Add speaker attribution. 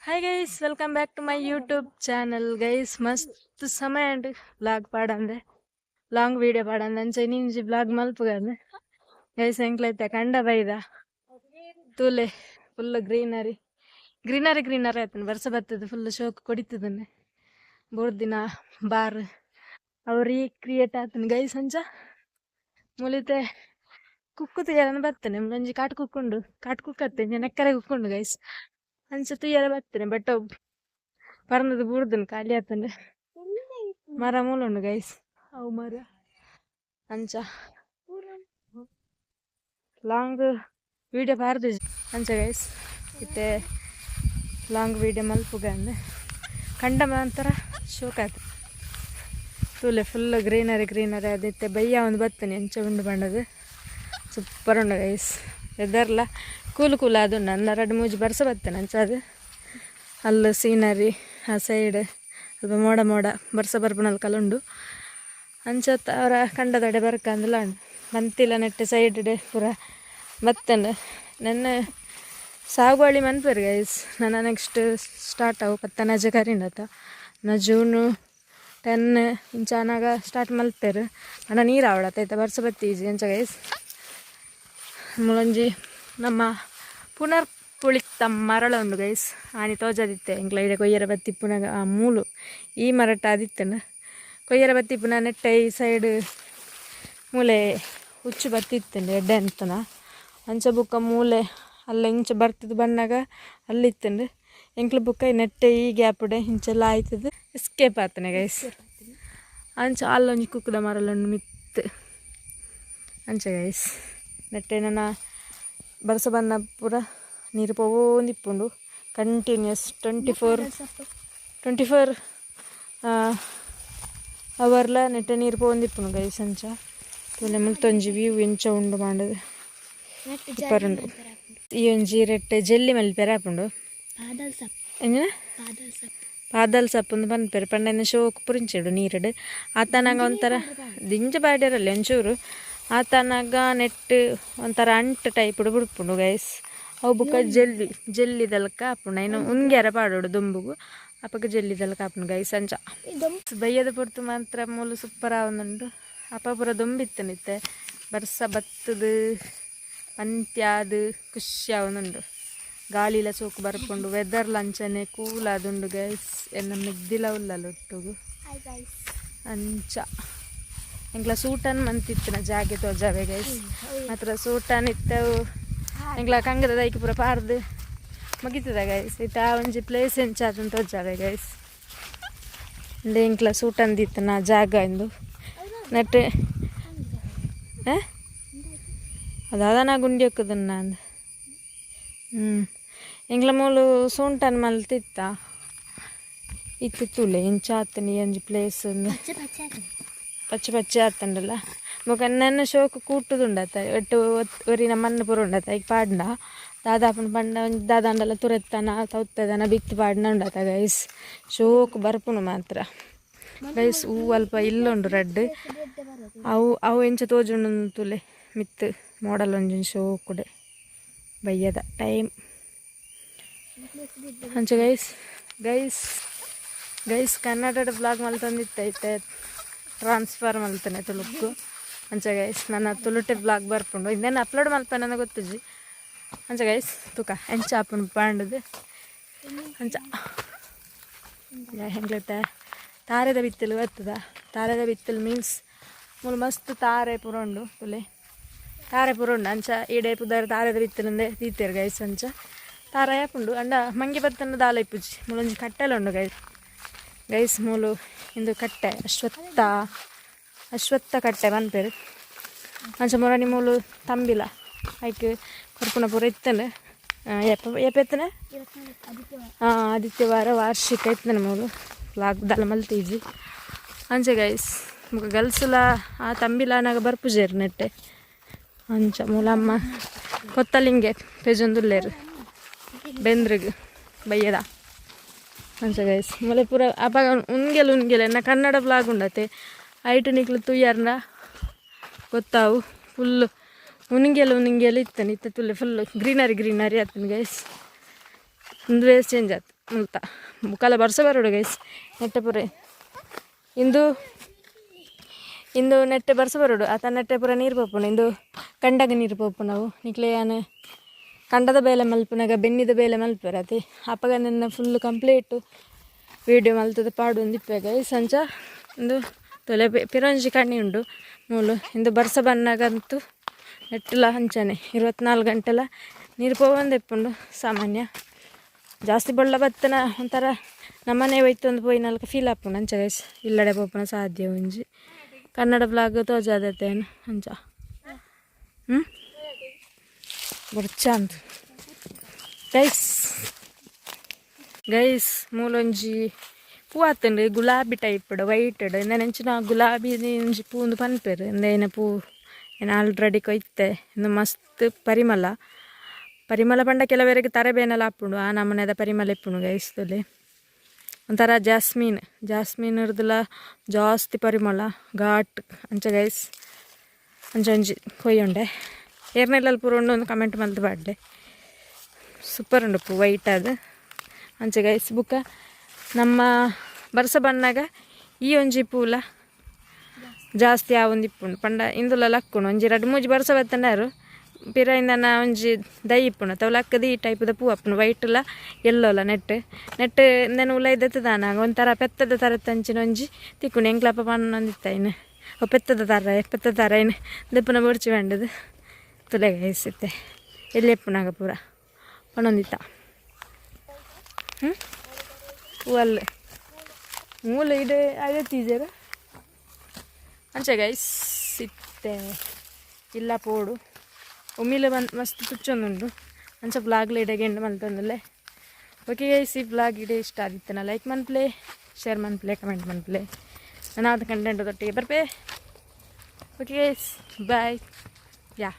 Speaker 1: Hi guys, welcome back to my YouTube channel. Guys, ಮಸ್ತ್ ಸಮಯ ಉಂಡು ವ್ಲಾಗ್ ಪಾಡಂದೆ, ಲಾಂಗ್ ವಿಡಿಯೋ ಪಾಡಂದೆ. ಅಂಚ ಇನ್ನಿಂಜಿ ವ್ಲಾಗ್ ಮಲ್ಪುಗಂದೆ. ಗೈಸ್, ಎಂಕ್ಲೈತೆ ಕಂಡ ಬೈದ ತೂಲೆ, full greenery greenery greenery ಆಯ್ತಾನೆ. ಬರ್ಸ ಬರ್ತದೆ, ಫುಲ್ ಶೋಕ್ ಕೊಡಿತದನ್ನೆ. ದಿನ ಬಾರ್ ಅವು ರೀಕ್ರಿಯೇಟ್ ಆತನ ಗೈಸ್. ಅಂಚ ಮುಲಿತೆ ಕುಕ್ಕು ತುಯ್ಯರನ ಬರ್ತೇನೆ. ಒಂಜಿ ಕಾಟ್ ಕುಕ್ಕುಂಡು, ಕಾಟ್ ಕುಕ್ಕತ್ತೆ, ನೆಕ್ಕರೆ ಕುಕ್ಕುಂಡು ಗೈಸ್. ಅಂಚ ತುಯ್ಯರ ಬರ್ತೇನೆ, ಬಟ್ ಪರ್ನದು ಬೂರ್ದನ್ ಖಾಲಿ ಆತಂಡೆ. ಮರ ಮೂಲ ಉಂಡು ಗೈಸ್, ಅವು ಮರ. ಅಂಚ ಲಾಂಗ್ ವಿಡಿಯೋ ಪಾರ್ದು. ಅಂಚ ಗೈಸ್, ಇತ್ತೆ ಲಾಂಗ್ ವಿಡಿಯೋ ಮಲ್ಪುಗ ಅಂದೆ. ಕಂಡ ನಂತರ ಶೋಕ್ ಆಯ್ತು. ತೂಲೆ, full greenery greenery. ಅದಿತ್ತೆ ಬಯ್ಯ ಒಂದು ಬತ್ತನೆ. ಅಂಚ ಉಂಡು ಬಂಡದು ಸೂಪರ್ ಉಂಡು ಗೈಸ್. ವೆದರ್ಲ ಕೂಲ್ ಕೂಲ್ ಅದು. ಅಂದ ರಡ್ಡು ಮೂಜಿ ಬರ್ಸ ಬತ್ತನೆ. ಅಂಚ ಅದು ಅಲ್ಲ ಸೀನರಿ, ಆ ಸೈಡ್ ಅಲ್ಪ ಮೋಡ ಮೋಡ ಬರ್ಸ ಬರ್ಪುನಲ್ಕಲ ಉಂಡು. ಅಂಚ ಅವರ ಕಂಡದಡೆ ಬರ್ಕಂದಲ ಉಂಡು. ಬಂತಿಲ್ಲ ನೆಟ್ಟೆ ಸೈಡ್ ಪೂರ ಬತ್ತಂಡ. ನನ್ನ ಸಾಗುವಳಿ ಮನ್ಪೇರು ಗೈಸ್. ನನ್ನ ನೆಕ್ಸ್ಟ್ ಸ್ಟಾರ್ಟ್ ಅವು ಪತ್ತನಜ ಕರಿಂಡತ ನಾ ಜೂನು 10 ಇಂಚ ಆನಾಗ ಸ್ಟಾರ್ಟ್ ಮಲ್ಪೇರು. ಅಣ್ಣ ನೀರು ಆವಡತ್ತ ಬರ್ಸ ಬತ್ತಿ ಈಜಿ. ಅಂಚ ಗೈಸ್, ಮುಲೊಂಜಿ ನಮ್ಮ ಪುನರ್ ಪುಳಿತ್ತ ಮರಳ ಉಂಡು ಗೈಸ್. ಆನಿ ತೋಜದಿತ್ತೆ ಎಂಕ್ಲ ಇಡೆ ಕೊಯ್ಯರ ಬತ್ತಿ ಪುನಗ. ಆ ಮೂಲು ಈ ಮರಟ ಆದಿತ್ತನ ಕೊಯ್ಯರ ಬತ್ತಿ ಪುನಃ. ನೆಟ್ಟೆ ಈ ಸೈಡ್ ಮೂಲೆ ಹುಚ್ಚು ಬತ್ತಿತ್ತಂಡೆ ಎಡ್ಡೆ ಅಂತನ. ಅಂಚ ಬುಕ್ಕ ಮೂಲೆ ಅಲ್ಲ ಇಂಚ ಬರ್ತದ ಬಣ್ಣಗ ಅಲ್ಲಿತ್ತಂಡು. ಎಂಕ್ಲ ಬುಕ್ಕ ನೆಟ್ಟೆ ಈ ಗ್ಯಾಪುಡೆ ಇಂಚೆಲ್ಲ ಆಯ್ತದ, ಎಸ್ಕೇಪ್ ಆತನೆ ಗೈಸ್. ಅಂಚ ಅಲ್ಲೊಂಜಿ ಕುಕ್ಕುದ ಮರಲೊಂಡು ಮಿತ್ತು. ಅಂಚ ಗೈಸ್, ನೆಟ್ಟೆ ನನ್ನ ಬರ್ಸ ಬನ್ನ ಪೂರ ನೀರು ಪೋವೊಂದಿಪ್ಪುಂಡು. ಕಂಟಿನ್ಯೂಸ್ 24 ಅವರ್ಲ ನೆಟ್ಟೆ ನೀರು ಪೋವೊಂದಿಪ್ಪುಂಡು ಗೈಸ್. ಅಂಚ ತೂಲೆ, ಮುಲ್ತೊಂಜಿ ವ್ಯೂ ಎಂಚ ಉಂಡು ಮಾಡದು, ಸೂಪರ್ ಉಂಡು. ಈ ಒಂಜಿ ರೆಟ್ಟೆ ಜೆಲ್ಲಿ ಮಲ್ಪೆರೆ ಆಪುಂಡು. ಎಂಜಿನ ಪಾದಲ್ ಸಪ್ಪುಂದು ಪನ್ಪೆರ್ ಪಂಡ ಶೋಕ್ ಪುರಿಂಚಿಡು ನೀರುಡು. ಆತನಾಗ ಒಂಥರ ದಿಂಜ ಬಾಡ್ಯರಲ್ಲಿ ಒಂಚೂರು ಆತನಾಗ ನೆಟ್ ಒಂಥರ ಅಂಟು ಟೈಪ್ ಬುಡ್ಪುಂಡು ಗೈಸ್. ಅವು ಬುಕ್ಕ ಜೆಲ್ಲಿ ಜೆಲ್ಲಿದಲ್ಕ ಆಪುಂಡು. ಐನು ಉಂಗ್ಯಾರ ಪಾಡೋಡು ದುಂಬುಗು, ಅಪಗ ಜೆಲ್ಲಿದಲ್ಕ ಆಪುಂಡು ಗೈಸ್. ಅಂಚ ಬಯ್ಯದ ಪೊರ್ತು ಮಾತ್ರ ಮೂಲು ಸೂಪರ್ ಆವೊಂದುಂಡು. ಅಪ ಪೂರ ದೊಂಬಿತ್ತನಿತ್ತೆ. ಬರ್ಸ ಬತ್ತದು ಪಂತ್ಯಾದ್ ಖುಷಿ ಆವೊಂದುಂಡು. ಗಾಳಿಲ ಚೋಕು ಬರ್ಪುಂಡು, ವೆದರ್ ಅಂಚನೆ ಕೂಲ್ ಆದುಂಡು ಗೈಸ್. ಎನ್ನ ಮೆಗ್ದಿಲ ಉಲ್ಲಲ್ಲ ಒಟ್ಟುಗು. ಅಂಚ ಎಂಕ್ಲ ಸೂಟನ್ ಮಂತಿತ್ತಿನ ಜಾಗೆ ತೋಜಾವೆ ಗೈಸ್. ಮಾತ್ರ ಸೂಟನ್ ಇತ್ತವು. ಎಂಕ್ಲ ಕಂಗದ ದೈಕ್ ಪೂರ ಪಾರ್ದು ಮುಗಿತದ ಗೈಸ್. ಇತ್ತ ಆ ಒಂಜಿ ಪ್ಲೇಸ್ ಎಂಚ ಅದನ್ನ ತೋಜಾವೆ ಗೈಸ್. ಇಂದೆ ಎಂಕ್ಲ ಸೂಟನ್ ದಿತ್ತನ ಜಾಗ ಇಂದು. ನೆಟ್ ಅದಾದನ ಗುಂಡಿ ಹೊಕ್ಕದನ್ನ ಅಂದ್. ಎಂಕ್ಲ ಮೂಲು ಸೂಂಟನ್ ಮಲ್ತಿತ್ತ ಇತ್ತು. ತೂಲೆ ಎಂಚ ಆತನಿ ಒಂಜಿ ಪ್ಲೇಸ್. ಪಚ್ಚೆ ಪಚ್ಚೆ ಆತಂಡಲ್ಲ. ಬೊಕ ನನ್ನ ಶೋಕು ಕೂಟುದುಂಡತ್ತ. ಒಟ್ಟು ಒರಿನ ಮಣ್ಣು ಪೂರ ಉಂಡತ್ತ. ಈಗ ಪಾಡ್ಂಡ ದಾದಾಪುಂಡು ಪಂಡ ಒಂಜಿ ದಾದಾಂಡಲ ತುರೆತ್ತನ ತೌತ್ತದನ ಬಿತ್ತಿ ಪಾಡ್ನ ಉಂಡತ್ತ ಗೈಸ್. ಶೋಕು ಬರ್ಪುಂಡು ಮಾತ್ರ ಗೈಸ್. ಹೂ ಅಲ್ಪ ಇಲ್ಲುಂಡು ರಡ್ಡ್. ಅವು ಅವು ಎಂಚ ತೋಜುಂಡು ತೂಲೆ. ಮಿತ್ತು ಮೋಡಲ್ ಒಂಜಿ ಶೋಕುಡೆ ಬಯ್ಯದ ಟೈಮ್. ಅಂಚ guys guys guys, ಕನ್ನಡದ ವ್ಲಾಗ್ ಮಲ್ತೊಂದಿತ್ತೈತೆ, ಟ್ರಾನ್ಸ್ಫರ್ ಮಲ್ತನೆ ತುಳುಕ್ಕು. ಅಂಚ ಗೈಸ್, ನನ್ನ ತುಳುಟೆ ವ್ಲಾಗ್ ಬರ್ಪುಂಡು. ಇಂದೆನ್ ಅಪ್ಲೋಡ್ ಮಲ್ಪೆನ ಗೊತ್ತುಜಿ. ಅಂಚ ಗೈಸ್, ತುಕ ಎಂಚ ಆಪುಂಡು ಪಾಂಡದು. ಅಂಚ ಹೆಂಗ್ಲತ್ತೆ ತಾರೆದ ಬಿತ್ತಲು ಬರ್ತದ. ತಾರೆದ ಬಿತ್ತಲು ಮೀನ್ಸ್ ಮೂಲು ಮಸ್ತ್ ತಾರೆ ಪೂರ ಉಂಡು. ತುಲೆ, ತಾರೆ ಪೂರ ಉಂಡು. ಅಂಚ ಈಡೆ ಪುದರ್ ತಾರೆದ ಬಿತ್ತಲಂದೆ ದೀತೆರ್ ಗೈಸ್. ಅಂಚ ತಾರ ಆಪುಂಡು. ಅಂಡ ಮಂಗೆ ಬತ್ತನ ದಾಲ ಇಪ್ಪುಜಿ. ಮೂಲೊಂಜಿ ಕಟ್ಟೆಲ ಉಂಡು ಗೈಸ್. ಗೈಸ್, ಮೂಲು ಇಂದು ಕಟ್ಟೆ, ಅಶ್ವತ್ಥ ಅಶ್ವತ್ಥ ಕಟ್ಟೆ ಪನ್ಪೆರ್. ಅಂಚ ಮೊರಣಿ ಮೂಲು ತಂಬಿಲ ಐಕ್ ಕೊರ್ಪುನ ಪೂರ ಇತ್ತಂಡು. ಏಪ ಏಪ ಎತ್ತನೆ? ಹಾಂ, ಆದಿತ್ಯವಾರ ವಾರ್ಷಿಕ ಇತ್ತನೆ. ಮೂಲು ವ್ಲಾಗ್ ದಾಲ ಮಲ್ತೀಜಿ. ಅಂಚೆ ಗೈಸ್, ಮುಗ ಗಲ್ಸುಲ ಆ ತಂಬಿಲ ನಾಗ ಬರ್ಪುಜೆರ್ ನೆಟ್ಟೆ. ಅಂಚ ಮೂಲಮ್ಮ ಕೊತ್ತಲಿಂಗೆ ಪೆಜೊಂದುಲ್ಲೇರು ಬೆಂದ್ರಿಗ್ ಬಯ್ಯದ. ಅಂಚ ಗೈಸ್, ಮೂಲೆ ಪೂರ ಅಪಗ ಉನ್ಗೆಲ್ ಉನ್ಗೆಲ್. ಎನ್ನ ಕನ್ನಡ ವ್ಲಾಗ್ ಉಂಡತೆ, ಐಟು ನಿಕ್ಲು ತೂಯರ್ನ ಗೊತ್ತಾವು. ಫುಲ್ ಉನಿಂಗೆಲ್ ಉನಿಂಗೆಲ್ ಇತ್ತನೆ. ಇತ್ತ ತುಲೆ full greenery greenery ಆತನ ಗೈಸ್. ಒಂದು ವೇಸ್ ಚೇಂಜ್ ಆತು. ಮುಲ್ತ ಬುಕ್ಕಲ ಬರ್ಸ ಬರೋಡು ಗೈಸ್. ನೆಟ್ಟೆ ಪೂರ ಇಂದು ಇಂದು ನೆಟ್ಟೆ ಬರ್ಸ ಬರೋಡು. ಆತ ನೆಟ್ಟೆ ಪೂರ ನೀರು ಪೋಪುಂಡು. ಇಂದು ಕಂಡಗ ನೀರು ಪೋಪುಂಡು. ನಿಕ್ಲೆ ಯಾನ್ ಕಂಡದ ಬೇಲೆ ಮಲ್ಪುನಗ ಬೆನ್ನಿದ ಬೇಲೆ ಮಲ್ಪೆರ್ ಅತೆ. ಅಪಗ ನಿನ್ನ ಫುಲ್ ಕಂಪ್ಲೀಟ್ ವೀಡಿಯೋ ಮಲ್ತದ ಪಾಡೊಂದಿಪ್ಪೆ ಗೈಸ್. ಅಂಚ ಇಂದು ತೊಲೆ ಪಿರೊಂಜಿ ಕಣ್ಣಿ ಉಂಡು ಮೂಲು. ಇಂದು ಬರ್ಸ ಬನ್ನಗಂತೂ ನೆಟ್ಟುಲ ಅಂಚನೆ 24 ಗಂಟೆಲ ನೀರು ಪೋವೊಂದಿಪ್ಪುಂಡು ಸಾಮಾನ್ಯ. ಜಾಸ್ತಿ ಬೊಳ್ಳ ಬತ್ತನ ಒಂಥರ ನಮ್ಮನೆ ಒಯ್ತೊಂದು ಪೋಯಿನಲ್ಕ ಫೀಲ್ ಆಪುಂಡು. ಅಂಚ ಗೈಸ್, ಇಲ್ಲಡೆ ಪೋಪುನ ಸಾಧ್ಯ ಒಂಜಿ ಕನ್ನಡ ಬ್ಲಾಗ್ ತೋಜಾದತ್ತೇನು ಅಂಚ. ಬೊರ್ಚಾಂದ್ ಗೈಸ್. ಗೈಸ್, ಮೂಲೊಂಜಿ ಪೂ ಆತುಂಡು, ಗುಲಾಬಿ ಟೈಪ್ ವೈಟ್. ಇಂದೆನಂಚಿನ ಗುಲಾಬಿ ಒಂಜಿ ಪೂ ಉಂದು ಪನ್ಪೆರ್. ಇಂದೆನ ಪೂ ಏನು ಆಲ್ರೆಡಿ ಕೊಯ್ತೆ. ಇಂದು ಮಸ್ತ್ ಪರಿಮಳ. ಪರಿಮಳ ಪಂಡ ಕೆಲವರಿಗೆ ತರೆ ಬೇನೆಲ ಆಪುಂಡು. ಆ ನಮೂನೆದ ಪರಿಮಳ ಇಪ್ಪುಂಡು ಗೈಸ್. ತೂಲೆ, ಒಂಥರ ಜಾಸ್ಮೀನ್, ಜಾಸ್ಮೀನ್ ಇರ್ದಲ ಜಾಸ್ತಿ ಪರಿಮಳ ಘಾಟ್. ಅಂಚ ಗೈಸ್, ಅಂಚ ಒಂಜಿ ಕೊಯ್ಯುಂಡೆ. ಏರ್ನೆಲ್ಲಲ್ಲಿ ಪೂರ ಉಂಡು ಒಂದು ಕಮೆಂಟ್ ಮಲ್ತ್ ಪಾಡ್ಲೆ. ಸೂಪರ್ ಉಂಡು ಪೂ ವೈಟ್ ಅದು. ಅಂಚ ಗೈಸ್, ಬುಕ್ಕ ನಮ್ಮ ಬರ್ಸ ಬನ್ನಾಗ ಈ ಒಂಜಿ ಪೂಲ ಜಾಸ್ತಿ ಆವೊಂದಿಪ್ಪುಂಡು. ಪಂಡ ಇಂದುಲ ಲಕ್ಕುಂಡು. ಒಂಜಿ ರಡ್ಡ್ ಮೂಜಿ ಬರ್ಸ ಬತ್ತಂಡಾರು ಪಿರ ಇಂದನ ಒಂಜಿ ದೈ ಇಪ್ಪುಂಡು ಅತ್ತ, ಅವು ಲಕ್ಕದ ಈ ಟೈಪದ ಪೂ ಆಪುಂಡು, ವೈಟ್ಲ ಎಲ್ಲೋಲ. ನೆಟ್ ನೆಟ್ ಇಂದೆನ ಉಲಯಿ ದೆತ್ತುದಾನ ಒಂಥರ ಪೆತ್ತದ ತರತ್ತಂಚಿನ ಒಂಜಿ ತಿಕ್ಕುಂಡು. ಎಂಕ್ಲಪ್ಪ ಪನ್ನೊಂದಿತ್ತ ಇನ್ನು, ಅವು ಪೆತ್ತದ ತರ, ಪೆತ್ತದ ತರ ಇನ್ನು ದೆಪ್ಪುನ ಬೊಡ್ಚಿ ಪಂಡುದು. ತುಲೆ ಗೈಸ್, ಇತ್ತೆ ಎಲ್ಲಿ ಎಪ್ಪುನಾಗ ಪೂರ ಪನ್ನೊಂದಿತ್ತ. ಹ್ಞೂ ಹೂವಲ್ಲ ಮೂಲ ಇದೆ ಐವತ್ತೀಜರ. ಅಂಚ ಗೈಸ್, ಇತ್ತೆ ಇಲ್ಲ ಪೋಡು. ಉಮಿಲ ಬಂದು ಮಸ್ತ್ ತುಚ್ಚೊಂದುಂಡು. ಅಂಚ ಬ್ಲಾಗ್ಲ ಇಡೆಗೆ ಎಂಡ್ ಮಲ್ತೊಂದುಲ್ಲೆ. ಓಕೆ ಗೈಸ್, ಈ ಬ್ಲಾಗ್ ಇಡೆ ಇಷ್ಟ ಆದಿತ್ತನ ಲೈಕ್ ಮನ್ಪ್ಲೆ, ಶೇರ್ ಮನ್ಪ್ಲೆ, ಕಮೆಂಟ್ ಮನ್ಪ್ಲೆ. ನಾನು ಕಂಟೆಂಟ್ ತೊಟ್ಟಿಗೆ ಬರ್ಪೆ. Okay guys, bye. ಯಾ.